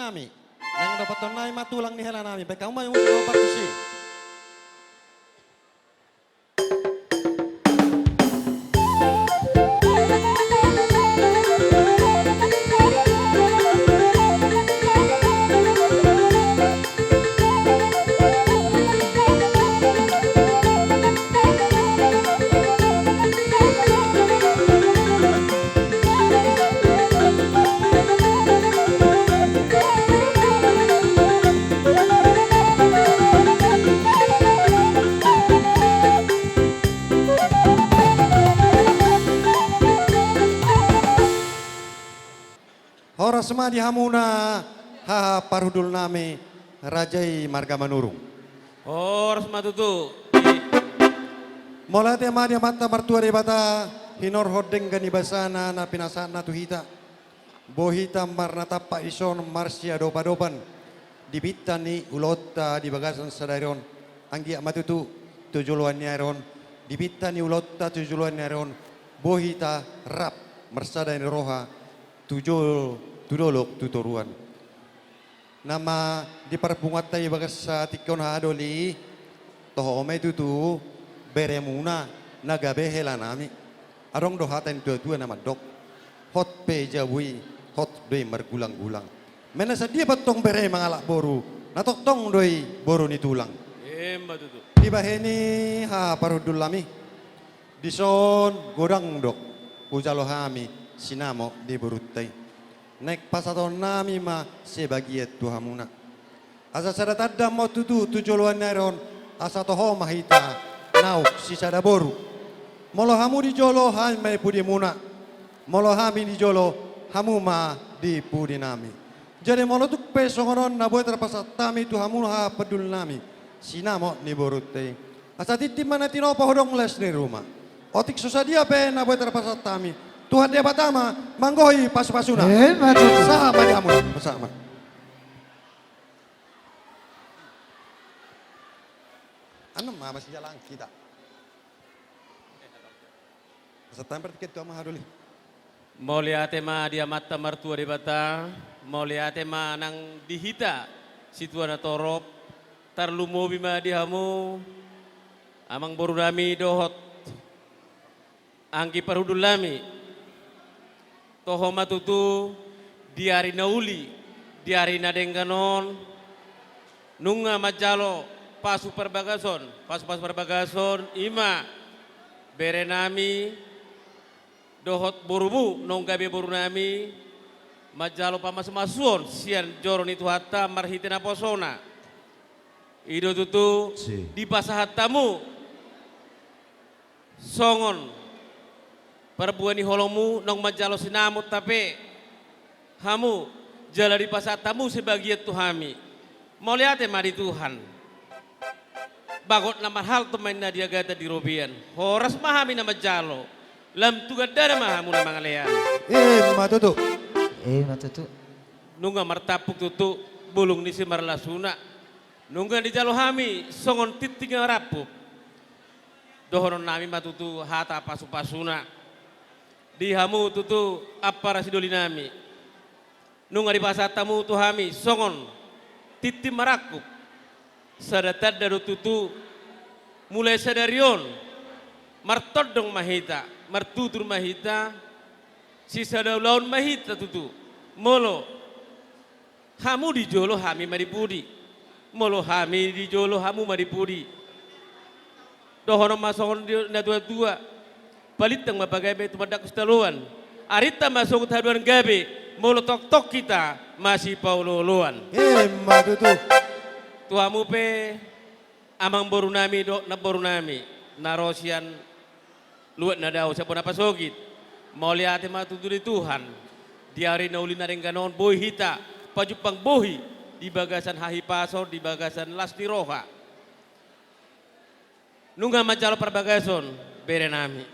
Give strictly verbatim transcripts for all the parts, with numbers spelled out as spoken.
nami. Naeng dopaton nami ma tulang ni hela nami. Baen hamu ma musik na partusi. Horas ma di hamuna, haha parhundul nami, raja i marga Manurung. Horas ma tutu. Mauliate ma di Amanta Martua Debata, hinorhon denggan ni basana na pinasahatna tu hita. Boi hita marnatampak dison marsiadopadopan di pinta ni ulaonta di bagasan sadari on. Anggiat ma tutu tu joloan ni ari on, di pinta ni ulaonta tu joloan ni ari on, boi hita rap marsada ni roha tu jolo, tu dolok, tu toruan. Nama di parpunguanta di bagasan tingki on, haha doli, toho ma i tutu beremuna na gabe hela nami. Adong do hata ni natuatua na mandok: Hot pe jabu i, hot do i margulanggulang. Mena sadia pe antong bere mangalap boru, na tongtong do i boru ni tulang. Emma tutu. Dibahen i, haha parhundul nami, dison godang do hujalo hami sinamot ni borunta i. Naeng pasahaton nami ma sebagian tu hamuna. Asa sada tanda ma on tutu tu joloan ni ari on, asa toho ma hita naung sisada boru. Molo hamu di jolo, hami ma di pudimuna. Molo hami di jolo, hamu ma di pudinami. Jadi molo tung pe songon on na boi tarpasahat hami tu hamu, haha parhundul nami, sinamot ni borunta i, asa tintin ma na tinopa, hodong las ni ruma. Otik so sadia pe na boi tarpasahat hami, Tuhan Debata ma manggohi pasupasuna. Emma tutu. Sahat ma di hamu, sahat ma. Anu ma, masijalang hita. Pasahat hami partingkian tu hamu, haha doli. Mauliate ma di Amanta Martua Debata, mauliate ma nang di hita situa na torop, tarlumobi ma di hamu amangboru nami dohot anggi parhundul nami. Toho ma tutu di ari na uli, di ari na denggan on, nunga manjalo pasu parbagason, pasu-pasu parbagason, i ma bere nami dohot borumu naung gabe boru nami, manjalo pamasumasuon sian joro ni Tuhanta marhite naposona. I do tutu, si, dipasahat hamu songon parbue ni holongmu naung manjalo sinamot hape hamu, jala dipasahat hamu sebagian tu hami. Mauliate ma di Tuhan. Bagot na marhalto ma inna di agatan di robean. Horas ma hami na manjalo. Lam tu gandana ma hamu na mangalean. Emma tutu. Emma tutu. Nunga martampuk tutu bulung ni simarlasuna. Nunga dijalo hami songon tintin na rampup. Dohonon nami ma tutu hata pasupasuna di hamu tutu, ampara sidoli nami. Nunga dipasahat hamu tu hami songon tintin marangkup. Sada tanda do tutu, mulai sadari on martondong ma hita, martutur ma hita, sisada ulaon ma hita tutu. Molo hamu di jolo, hami ma di pudi. Molo hami di jolo, hamu ma di pudi. Dohonon ma songon di natuatua: Palintang ma pagabe, tumandangkon sitadoan. Arinta ma songon haduan gabe, molo tongtong hita masipaolooloan. Emma tutu. Tu hamu pe, amangboru nami dohot namboru nami, na ro sian luat na dao, sian bona pasogit. Mauliate ma tutu di Tuhan. Di ari na uli na denggan on boi hita pajumpang bohi di bagasan hahipason, di bagasan las ni roha. Nunga manjalo parbagason, bere nami.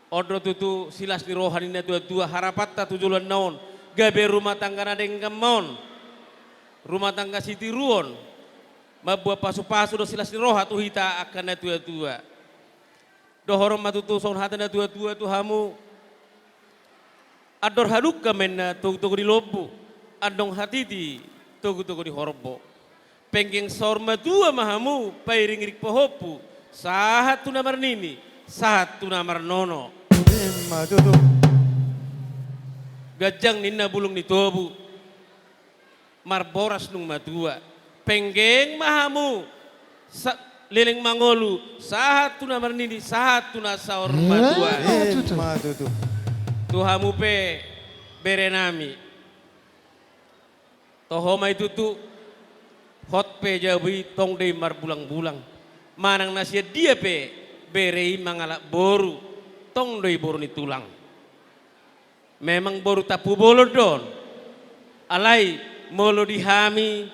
On do tutu silas ni roha ni natuatua, harapanta tu joloan na on, gabe rumah tangga na denggan ma on, rumah tangga sitiruon, mamboan pasupasu do silas ni roha tu hita angka natuatua. Dohonon ma tutu songon hata natuatua tu hamu: Andor hadungka ma inna togutogu ni lombu, Andong hatiti togu-togu ni horbo. Penggeng saur matua ma hamu pairing-iring pahompu, sahat tu na marnini, sahat tu na marnono. Ima tutu. Ganjang ninna bulung ni tobu, marboras nunga matua. Penggeng ma hamu sa-, leleng mangolu, sahat tu na marnini, sahat tu na saur matua. Ima tutu. Ima tutu. Tu hamu pe berenami. Toho ma i tutu, hot pe jabu i tong do i marbulang-bulang. Manang na sian dia pe bere i mangalap boru, tong do i boru ni tulang. Memang boru Tampubolon do on. Alai molo di hami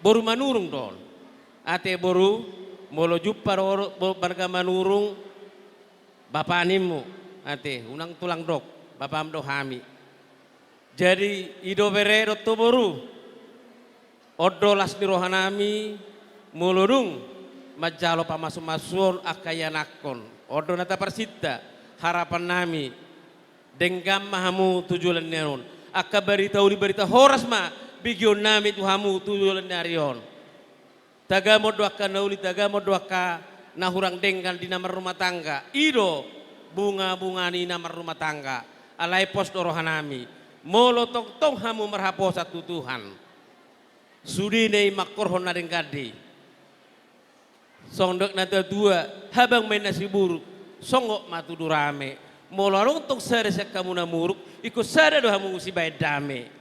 boru Manurung do on. Ate boru, molo jumpa do boru marga Manurung, bapa nimmu, ate, unang tulang dok, bapam do hami. Jadi, i do bere dohot ho boru. On do las ni rohanami, molo dung manjalo pamasu-masuon angka ianakhon. On do na taparsinta, harapannami, denggan ma hamu tu joloan ni ari on. Angka barita uli, barita horas ma begeonnami tu hamu tu joloan ni ari on. Tagamon do angka na uli, tagamon do angka na hurang denggan di na marrumah tangga. I do bunga-bunga ni na marrumah tangga. Alai pos do rohanami. Molo tongtong hamu marhaposan tu Tuhan, sudena i mangkorhon na denggan do i. Songon dok na tua-tua, habang ma inna siburuk, songgop ma tudu rame. Molo adong tong sada sian hamu na muruk, ingkon sada do hamu sibaen dame.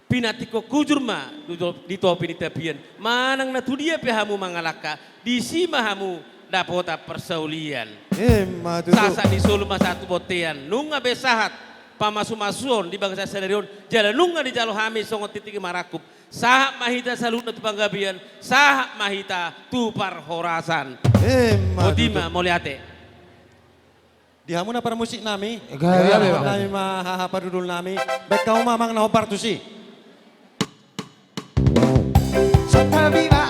Pinantikhon hujur ma di to-, di topi ni tapian. Manang na tu dia pe hamu mangalangka, disi ma hamu dapotan parsaulian. Ima tutu. Sahat ni solu ma sahat tu bontean. Nunga be sahat pamasu-masuon di bagasan sadari on. Jala nunga dijalo hami songon tingting marangkup. Sahat ma hita saluhutna tu panggabean, sahat ma hita tu parhorasan. Ima tutu. Boti ma, mauliate. Di hamu na parmusiknami, gabe, gabe, gabe, Bang. Nami ma haha padudulnami, baen hamu ma amang na hombar tusi. Santabi ma